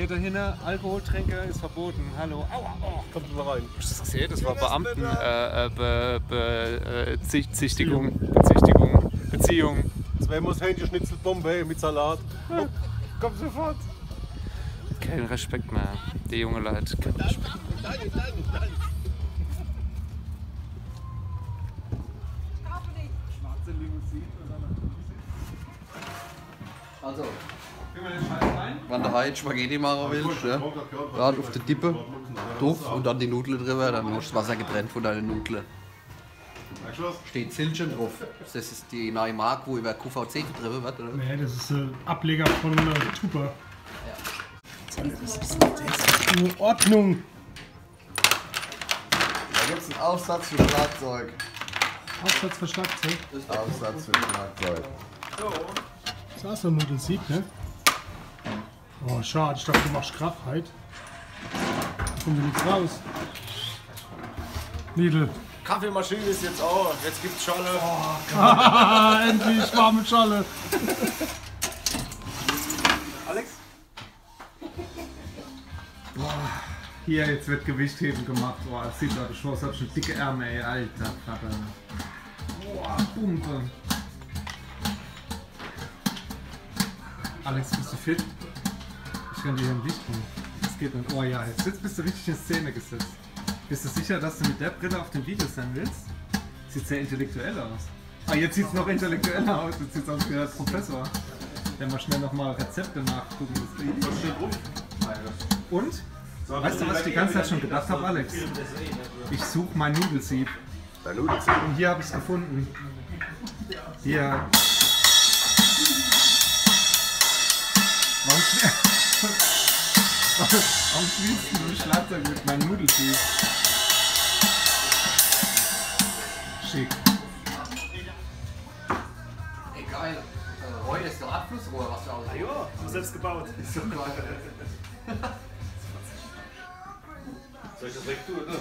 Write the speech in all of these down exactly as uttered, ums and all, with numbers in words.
Dahinter, Alkoholtränke ist verboten. Hallo. Aua. Oh. Kommt mal rein. Hast du das gesehen? Das war Beamten, äh, äh, Be-, Be-, äh, Zicht-, Zichtigung, Bezichtigung, Beziehung. Zwei muss Hähnchen, Schnitzel, Bombay mit Salat. Komm sofort. Kein Respekt mehr. Die junge Leute, kein Respekt. Schwarze Limousine oder was? Also, wann der Hai Spaghetti mache willst, ne? Grad uff de Dippe druff un dann die Nudle driwwer, dann hoscht Wasser gebrennt vun deine Nudle. Steht Zildjian druff. Das is die neie Mark, wo iwwer Q V C vertriwwe werd, oder? Nee, das is, äh, Ableger vun, äh, Tupper. Ja. In Ordnung. Da gibt's en Aufsatz für Schlagzeug. Aufsatz für Schlagzeug? Aufsatz für Schlagzeug. Das is aach so e Nudelsieb, ne? Oh, schad, ich dacht, du machsch Krach heit. Kummt jo nix raus. Lidl. Kaffeemaschine is jetzt aach. Jetzt gibt's Schorle. Endlich warme Schorle. Alex? Boah, hier, jetzt wird Gewichtheben gemacht. Boah, das sieht aber schon aus, hab schon dicke Ärmel, ey, alter Vater. Boah, Pumpe. Alex, bist du fit? Ich kann dir hier ein Licht holen. Das geht nicht. Oh ja, jetzt, jetzt bist du richtig in Szene gesetzt. Bist du sicher, dass du mit der Brille auf dem Video sein willst? Sieht sehr intellektuell aus. Ah, jetzt sieht's noch intellektueller aus. Jetzt sieht's aus wie der Professor. Der mal schnell noch mal Rezepte nachgucken muss. Und? Weißt du, was ich die ganze Zeit schon gedacht hab, Alex? Ich such mein Nudelsieb. Dein Nudelsieb? Und hier hab ich's gefunden. Hier. Warum schwie-, warum spielst du Schlagzeug mit meinem Nudelsieb? Schick. Ey, geil. Äh, Roy, is doch Abflussrohr, was du aus. Ah jo, hab ich selbst gebaut. Is doch geil. Soll ich das wegtun, oder?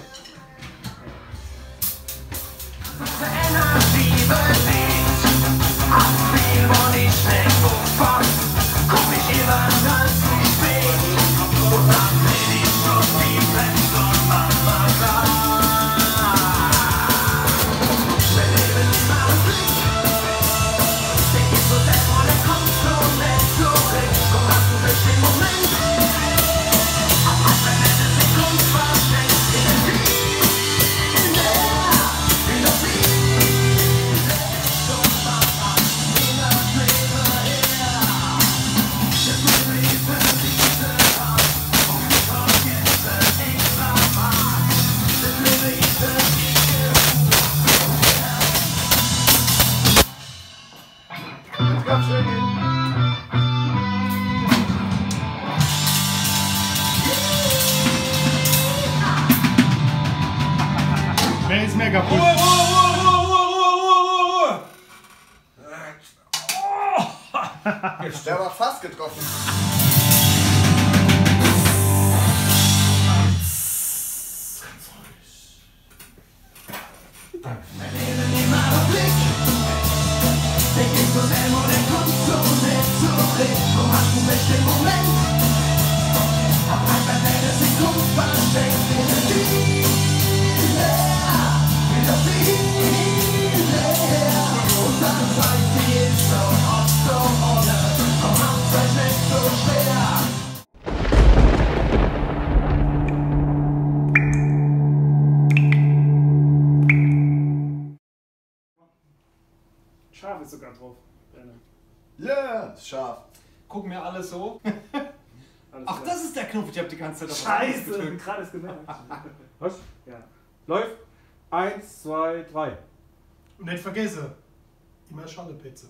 Wer ist mega gut? Ruhe, Ruhe, Ruhe, Ruhe, Ruhe, Ruhe! Der war fast getroffen. Scharf is sogar drauf. Deine. Yeah, is scharf. Gucken mir alle so. Alles klar. Ach, das is der Knopf, ich hab die ganze Zeit auf Scheiße, gedrückt. Grad erst gemerkt. Was? Ja. Läuft. Eins, zwei, drei. Un net vergesse, immer Schorlepizza.